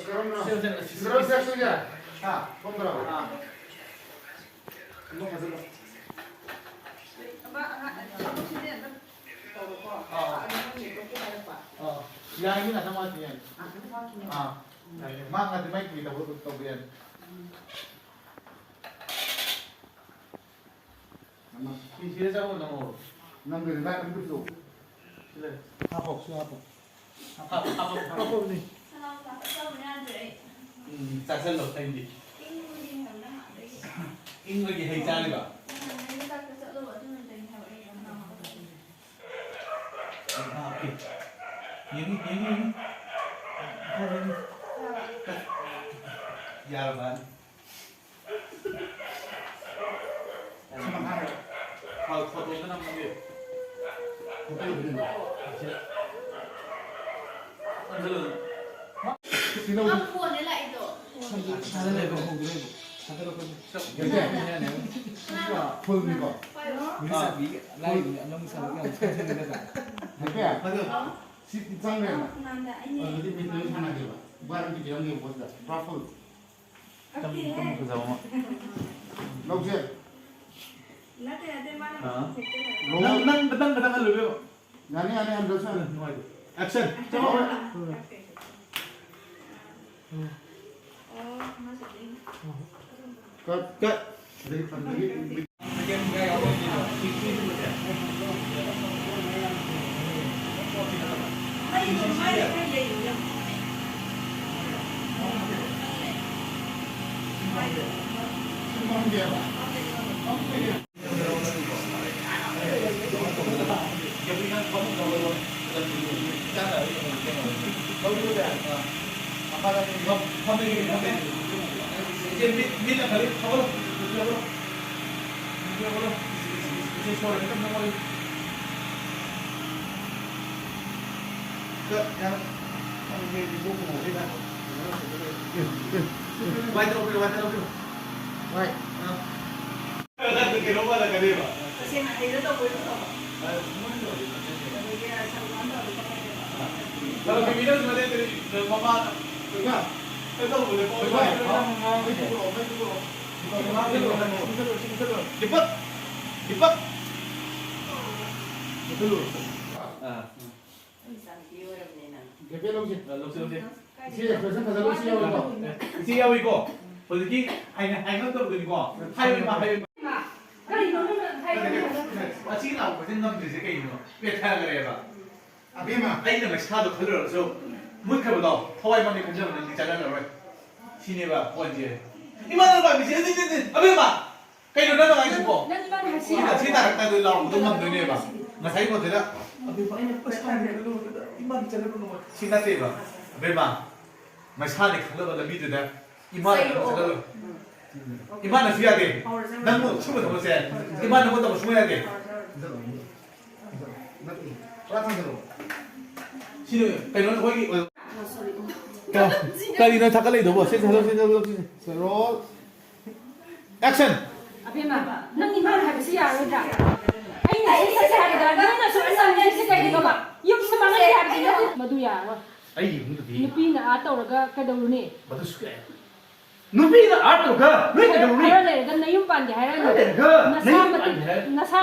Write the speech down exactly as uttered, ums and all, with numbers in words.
ꯀꯔꯝꯅ? ꯁꯤꯡꯒꯔ ꯁꯦꯛꯁꯟꯒꯤ? ꯍꯥ? ꯐꯝꯗ꯭ꯔꯕ? ꯑꯥ꯫ ꯑꯃ ꯐꯖꯅ꯫ ꯑꯥ꯫ ꯑꯥ꯫ ꯌꯥꯏꯅꯤ, ꯉꯥꯛꯇꯪ ꯋꯥꯠꯂꯤ, ꯌꯥꯏꯅꯤ꯫ ꯑꯥ꯫ ꯌꯥꯏꯅꯤ꯫ ꯃꯥ ꯉꯥꯛꯇꯪ ꯃꯥꯏ ꯀꯨꯏ ꯇꯧꯕ ꯇꯧꯕ ꯌꯥꯅꯤ꯫ ꯁꯤ ꯁꯤꯗ ꯆꯪꯉꯣ, ꯅꯪꯉꯣ꯫ ꯅꯪꯒꯤ ꯔꯤꯚꯥꯏꯚ ꯑꯃ ꯄꯤꯔꯛꯑꯣ꯫ ꯁꯤ ꯂꯩ꯫ ꯍꯥꯞꯄꯣ, ꯁꯤ ꯍꯥꯞꯄꯣ꯫ ꯍꯥꯞꯄꯣ, ꯍꯥꯞꯄꯣ, ꯍꯥꯞꯄꯣ꯫ ꯍꯥꯞꯄꯣꯅꯦ꯫ ꯎꯝ, ꯆꯥꯁꯜꯂꯣ, ꯅꯪꯗꯤ꯫ ꯏꯪꯕꯒꯤ ꯍꯩ ꯆꯥꯔꯤꯕ? ꯍꯥꯞꯄꯦ꯫ ꯌꯦꯡꯉꯨ, ꯌꯦꯡꯉꯨ, ꯌꯦꯡꯉꯨ꯫ ꯌꯥꯔꯕ? ꯐꯣꯇꯣꯗ ꯅꯝꯃꯒꯦ꯫ ꯐꯣꯇꯣꯗ ꯅꯝꯃꯣ꯫ ꯅꯪ ꯐꯣꯟꯅꯦ ꯂꯥꯛꯏꯗꯣ꯫ ꯐꯨꯜꯅꯤꯀꯣ? ꯄꯥꯏꯔꯣ꯫ ꯁꯤ ꯆꯪꯈ꯭ꯔꯦꯅ꯫ ꯑꯗꯨꯗꯤ ꯃꯤꯠ ꯂꯣꯏ ꯁꯥꯟꯅꯒꯦꯕ꯫ ꯋꯥꯔꯝꯗꯤ ꯄꯤꯔꯝꯒꯦꯕ ꯄꯣꯠꯁꯤꯗ꯫ ꯄꯨꯔꯥ ꯐꯨꯜ꯫ ꯇꯝ-, ꯇꯝ ꯐꯖꯕ ꯑꯃ꯫ ꯂꯧꯁꯦ꯫ ꯅꯠꯇꯦ, ꯅꯠꯇꯦ, ꯃꯥꯅ ꯑꯥ꯫ ꯍꯦꯛꯇ ꯅꯪ, ꯅꯪ, ꯅꯪ ꯈꯇꯪ ꯍꯜꯂꯨ, ꯏꯕꯦꯝꯃ꯫ ꯌꯥꯅꯤ, ꯌꯥꯅꯤ, ꯍꯟꯗ꯭ꯔꯁꯨ ꯌꯥꯅꯤ꯫ ꯅꯨꯡꯉꯥꯏꯇꯦ꯫ ꯑꯦꯛꯁꯟ! ꯆꯠꯂꯣ꯫ ꯑꯣ, ꯃꯥꯁꯨ ꯑꯗꯨꯝ꯫ ꯀꯠ꯫ ꯀꯠ꯫ ꯑꯗꯒꯤ ꯐꯟꯗꯒꯤ ꯋꯥꯏ ꯇꯧꯕꯤꯔꯣ, ꯋꯥꯏ ꯇꯧꯕꯤꯔꯣ꯫ ꯋꯥꯏ꯫ ꯑꯥ꯫ ꯀꯩꯅꯣ ꯃꯥꯜꯂꯛꯀꯅꯦꯕ꯫ ꯍꯩꯔ ꯇꯧꯕꯩ ꯐꯕ꯫ ꯑꯗꯒꯤ ꯁꯜꯃꯥꯟ ꯇꯧꯔꯗꯤ ꯀꯃꯥꯏꯅ ꯇꯧꯕ? ꯃꯃꯥꯅ ꯀꯩꯅꯣ ꯇꯧꯕꯅꯦ꯫ ꯗꯤꯄꯛ, ꯗꯤꯄꯛ꯫ ꯑꯥ꯫ ꯑꯩ ꯏꯆꯥꯅꯨꯄꯤ ꯑꯣꯏꯔꯕꯅꯤꯅ꯫ ꯂꯧꯁꯤ, ꯂꯧꯁꯤ꯫ ꯏꯆꯦ, expression ꯐꯖꯕ ꯏꯆꯦ ꯌꯥꯎꯔꯤꯀꯣ? ꯏꯆꯦ ꯌꯥꯎꯏꯀꯣ? ꯍꯧꯖꯤꯛꯀꯤ ꯍꯥꯏꯅ-, ꯍꯥꯏꯉꯝꯗꯕꯗꯨꯅꯤꯀꯣ? ꯍꯥꯏꯌꯨ ꯏꯃꯥ, ꯍꯥꯏꯌꯨ ꯏꯃꯥ꯫ ꯀꯔꯤꯅꯣ ꯅꯪꯅ ꯍꯥꯏꯔꯤꯁꯦ? ꯑꯁꯤ ꯂꯥꯎꯕꯁꯦ ꯉꯝꯗ꯭ꯔꯤꯁꯦ ꯀꯩꯒꯤꯅꯣ? ꯄꯦꯠꯊꯈ꯭ꯔꯦꯕ꯫ ꯑꯕꯦꯝꯃ꯫ ꯑꯩꯅ ꯃꯩꯁꯥꯗꯣ ꯈꯜꯂꯨꯔꯁꯨ ꯃꯨꯠꯈ꯭ꯔꯕꯗꯣ ꯊꯋꯥꯏ ꯃꯥꯡꯗꯦ ꯈꯟꯖꯕ ꯅꯪꯗꯤ ꯆꯠꯅꯔꯔꯣꯏ꯫ ꯁꯤꯅꯦꯕ ꯄꯣꯏꯟꯁꯦ꯫ ꯏꯃꯥ ꯅꯪ ꯄꯥꯝꯃꯤꯁꯦ ꯑꯗꯨ, ꯑꯗꯨ, ꯑꯗꯨ, ꯑꯕꯦꯝꯃ! ꯀꯩꯅꯣ ꯅꯪꯅ ꯍꯥꯏꯁꯤꯕꯣ? ꯅꯪ ꯏꯃꯥꯅ ꯍꯥꯏꯁꯤ ꯁꯤ ꯇꯥ-, ꯁꯤ ꯇꯥꯔꯛꯇꯥꯏꯗ ꯂꯥꯎꯕꯗꯣ ꯉꯝꯗꯣꯏꯅꯦꯕ꯫ ꯉꯁꯥꯏ ꯄꯣꯠꯇꯨꯗ, "ꯑꯕꯦꯝꯃ, ꯑꯩꯅ ꯄꯩꯁꯥ ꯍꯪꯕꯗ ꯂꯧꯕꯗ ꯏꯃꯥꯅ ꯆꯠꯅꯕ ꯉꯝꯃꯣꯏ꯫" ꯁꯤ ꯅꯠꯇꯦꯕ꯫ ꯑꯕꯦꯝꯃ, ꯃꯩꯁꯥꯅꯦ ꯈꯜꯂꯕ ꯂꯝꯕꯤꯗꯨꯗ ꯏꯃꯥꯅ ꯆꯠꯅꯕ ꯆꯠꯍꯜꯂꯣꯏ꯫ ꯏꯃꯥꯅꯁꯨ ꯌꯥꯗꯦ꯫ ꯅꯪꯕꯨ ꯁꯨꯝꯕ ꯊꯕꯛꯁꯦ ꯏꯃꯥꯅ ꯅꯪꯉꯣꯟꯗ ꯇꯧꯕ ꯁꯨꯡꯌꯥ ꯌꯥꯗꯦ꯫ ꯁꯤꯅ ꯀꯩꯅꯣ ꯑꯩꯈꯣꯏꯒꯤ ꯀ-, ꯀꯔꯤꯅꯣ ꯊꯥꯒꯠꯂꯛꯏꯗꯨꯕꯣ? ꯁꯤ ꯊꯥꯒꯠꯂꯛ-, ꯁꯤ ꯊꯥꯒꯠꯂꯛ-, ꯁꯤ ꯊꯥꯒꯠꯂꯛ-, roll, action! ꯑꯕꯦꯝꯃ, ꯅꯪ ꯏꯃꯥꯅ ꯍꯥꯏꯕꯁꯤ ꯌꯥꯔꯣꯏꯗ꯭ꯔꯥ? ꯑꯩꯅ ꯁꯤ ꯆꯠꯁꯦ ꯍꯥꯏꯕꯗ ꯅꯪꯅ ꯁꯨꯝ ꯆꯪꯉꯤꯁꯤ ꯀꯩꯒꯤꯅꯣꯕ? ꯌꯨꯝꯁꯤ ꯃꯥꯡꯍꯟꯒꯦ ꯍꯥꯏꯕꯗꯤ ꯅꯠꯇꯦ꯫ ꯃꯗꯨ ꯌꯥꯔꯣꯏ꯫ ꯑꯩꯒꯤ ꯏꯃꯨꯡꯗꯗꯤ ꯅꯨꯄꯤꯅ ꯑꯥ ꯇꯧꯔꯒ ꯀꯩꯗꯧꯔꯨꯅꯤ? ꯃꯗꯨꯁꯨ ꯌꯥꯏ꯫ ꯅꯨꯄꯤꯅ ꯑꯥꯔꯠ ꯇꯧꯔꯒ ꯅꯣꯏ ꯀꯩꯗꯧꯔꯨꯅꯤ? ꯈꯔ ꯂꯩꯔꯒ ꯅꯌꯨꯝ ꯄꯥꯟꯒꯦ ꯍꯥꯏꯔꯛꯑꯅꯤ꯫ ꯈꯔ ꯂꯩꯔꯒ ꯅꯁꯥ ꯅꯌꯨꯝ ꯃꯇꯤꯛ-, ꯄꯥꯟꯒꯦ ꯍꯥꯏꯔꯛꯑꯅꯤ꯫ ꯅꯁꯥ